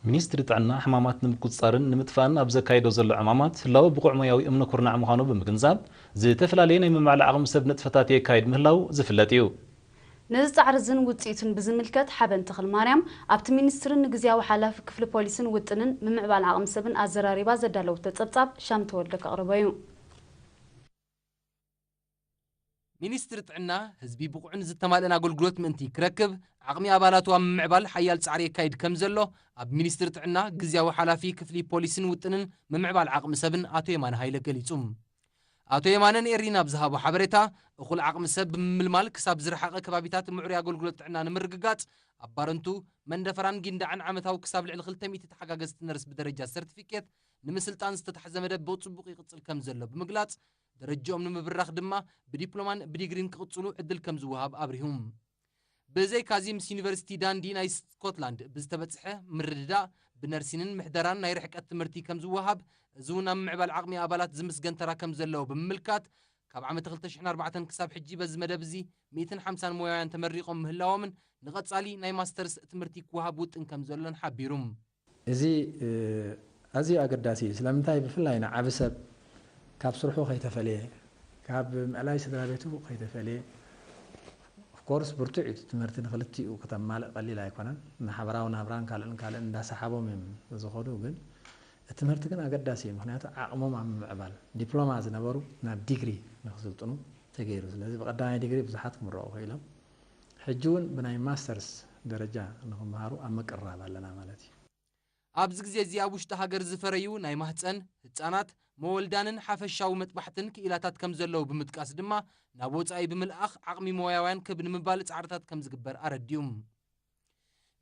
ሚኒስትሪ ጥዕና ሕማማት ንምቁፅፃርን ንምጥፋእን ኣብ ዘካይዶ ዘሎ ዕማማት ህላወ ብቑዕ ሞያዊ እምነ ኩርናዕ ምዃኑ ብምግንዛብ፣ ዝተፈላለየ ናይ ምምዕባል ዓቕሚ ሰብ ንጥፈታት የካይድ ምህላው ዝፍለጥ እዩ። ነዚ ጻዕሪ እዝን ውጽኢቱን ብዝምልከት ሓበን ተኽልማርያም ኣብቲ ሚኒስትርን ንግዝያዊ ሓላፊ ክፍሊ ፖሊስን ውጥንን ምምዕባል ዓቕሚ ሰብን ኣዘራሪባ ዘዳለወቶ ጸብጻብ ሻም ተወልደ ከቕርቦ እዩ። ሚኒስትሪ ጥዕና ህዝቢ ብቑዕን ዝተማልአን ኣገልግሎት ምእንቲ ክረክብ ዓቕሚ ኣባላቱ ኣብ ምምዕባል ሓያል ጻዕሪ የካይድ ከም ዘሎ ኣብ ሚኒስትሪ ጥዕና ግዝያዊ ሓላፊ ክፍሊ ፖሊስን ውጥንን ምምዕባል ዓቕሚ ሰብን ኣቶ የማነ ሃይለ ገሊጹ። ኣቶ የማነ ንኤሪና ኣብ ዝሃቦ ሓበሬታ፣ እኹል ዓቕሚ ሰብ ብምምልማል ክሳብ ዝረሓቐ ከባቢታት ምዕሩይ ኣገልግሎት ጥዕና ንምርግጋጽ ኣብ ባረንቱ፣ መንደፈራን ጊንዳዕን ዓመታዊ ክሳብ ልዕሊ ክልተ ሚእቲ ተሓጋገዝቲ ነርስ ብደረጃ ሰርቲፊኬት ንምስልጣን ዝተታሕዘ መደብ ብጽቡቕ ይቕጽል ከም ዘሎ ብምግላጽ፣ ደረጃኦም ንምብራኽ ድማ ብዲፕሎማን ብዲግሪን ክቕጽሉ ዕድል ከም ዝወሃብ ኣብሪሁ። ብዘይካዚ ምስ ዩኒቨርሲቲ ዳንዲ ናይ ስኮትላንድ ብዝተበጽሐ ምርድዳእ ብነርሲንን ምሕደራን ናይ ርሕቀት ትምህርቲ ከም ዝወሃብ፣ እዚ እውን ኣብ ምዕባል ዓቕሚ ኣባላት ዝምስገን ተራ ከም ዘለዎ ብምምልካት፣ ካብ ዓመት ክልተ ሽሕን ኣርባዕተን ክሳብ ሕጂ በዚ መደብ እዚ ሚእትን ሓምሳን ሞያውያን ተመሪቖም ምህላዎምን ንቐጻሊ ናይ ማስተርስ ትምህርቲ ክወሃብ ውጥን ከም ዘሎን ሓቢሩ። እዚ ኣዝዩ ኣገዳሲ እዩ። ስለምንታይ? ብፍላይ ንዓቢ ሰብ ካብ ስርሑ ከይተፈለየ፣ ካብ ምዕላይ ስድራ ቤቱ ከይተፈለየ፣ ኦፍኮርስ ብርቱዕ እዩ። ትምህርቲ ንክልቲኡ ከተማልእ ቀሊል ኣይኮነን። ንሓበራዊ ናብራን ካልእን ካልእን እንዳሰሓቦም እዮም ዝኸዱ። ግን እቲ ትምህርቲ ግን ኣገዳሲ እዩ። ምክንያቱ ዓቕሞም ኣብ ምምዕባል ዲፕሎማ ዝነበሩ ናብ ዲግሪ ንክስልጥኑ ተገይሩ። ስለዚ ብቀዳማይ ዲግሪ ብዙሓት ክምረቑ ክኢሎም፣ ሕጂ እውን ብናይ ማስተርስ ደረጃ ንክመሃሩ ኣብ ምቅርራብ ኣለና ማለት እዩ። ኣብዚ ግዜ እዚ ኣብ ውሽጢ ሃገር ዝፈረዩ ናይ ማህፀን፣ ህፃናት፣ መወልዳንን ሓፈሻዊ መጥባሕትን ክኢላታት ከም ዘለዉ ብምጥቃስ ድማ ናብ ወፃኢ ብምልኣኽ ዓቕሚ ሞያውያን ክብ ንምባል ፃዕርታት ከም ዝግበር ኣረዲኡ።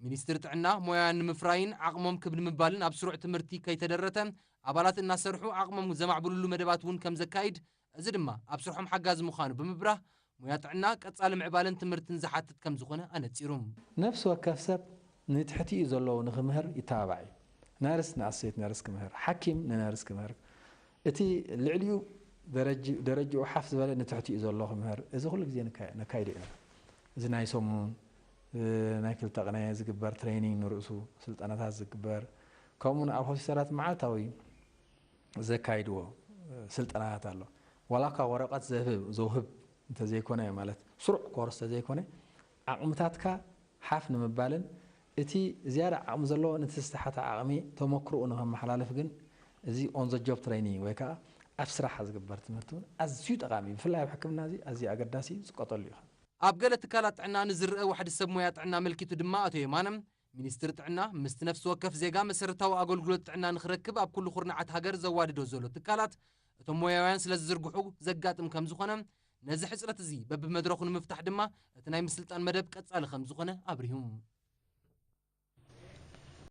ሚኒስትሪ ጥዕና ሞያውያን ንምፍራይን ዓቕሞም ክብ ንምባልን ኣብ ስሩዕ ትምህርቲ ከይተደረተ ኣባላት እናሰርሑ ዓቕሞም ዘማዕብሉሉ መደባት እውን ከም ዘካይድ፣ እዚ ድማ ኣብ ስርሖም ሓጋዚ ምዃኑ ብምብራህ ሞያ ጥዕና ቀፃሊ ምዕባልን ትምህርትን ዝሓትት ከም ዝኾነ ኣነፂሩ። ነፍሲ ወከፍ ሰብ ንትሕቲኡ ዘለዉ ንክምህር ይተባባዕ እዩ። ነርስ ንኣሰይት ነርስ ክምህር፣ ሓኪም ንነርስ ክምህር፣ እቲ ልዕሊኡ ደረጅ-፣ ደረጅኡ ሓፍ ዝበለ ንትሕቲኡ ዘሎ ክምህር፣ እዚ ኩሉ ግዜ ንካ-፣ ነካይዶ ኢና። እዚ ናይ ሰሙን፣ እ፣ ናይ ክልተ ቅነ ዝግበር ትሬኒንግ ንርእሱ ስልጠናታት ዝግበር፣ ከምኡውን ኣብ ሆስፒታላት መዓልታዊ ዘካይድዎ፣ እ፣ ስልጠናታት ኣሎ። ዋላ እኳ ወረቐት ዘህብ-፣ ዘውህብ እንተዘይኮነ፣ ማለት ስሩዕ ኮርስ ተዘይኮነ፣ ዓቕምታትካ ሓፍ ንምባልን እቲ ዝያዳ ዓቕሚ ዘለዎ ነቲ ዝተሓተ ዓቕሚ ተመክሮኡ ንኸመሓላልፍ ግን እዚ ኦን ዘ ጆብ ትሬኒንግ ወይ ከዓ ኣብ ስራሕ ዝግበር ትምህርቲ እውን ኣዝዩ ጠቓሚ እዩ። ብፍላይ ኣብ ሕክምና እዚ ኣዝዩ ኣገዳሲ እዩ፣ ዝቀጠሉ ኢኻ። ኣብ ገለ ትካላት ጥዕና ንዝረአ ዋሕዲ ሰብ ሞያ ጥዕና ኣመልኪቱ ድማ ኣቶ የማነ፣ ሚኒስትሪ ጥዕና ምስቲ ነፍሲ ወከፍ ዜጋ መሰረታዊ ኣገልግሎት ጥዕና ንኽረክብ ኣብ ኩሉ ኩርናዓት ሃገር ዘዋድዶ ዘሎ ትካላት እቶም ሞያውያን ስለ ዝዝርግሑ ዘጋጥም ከም ዝኾነ፣ ነዚ ሕጽረት እዚ በብመድረኹ ንምፍታሕ ድማ እቲ ናይ ምስልጣን መደብ ቀጻሊ ከም ዝኾነ ኣብሪሁ።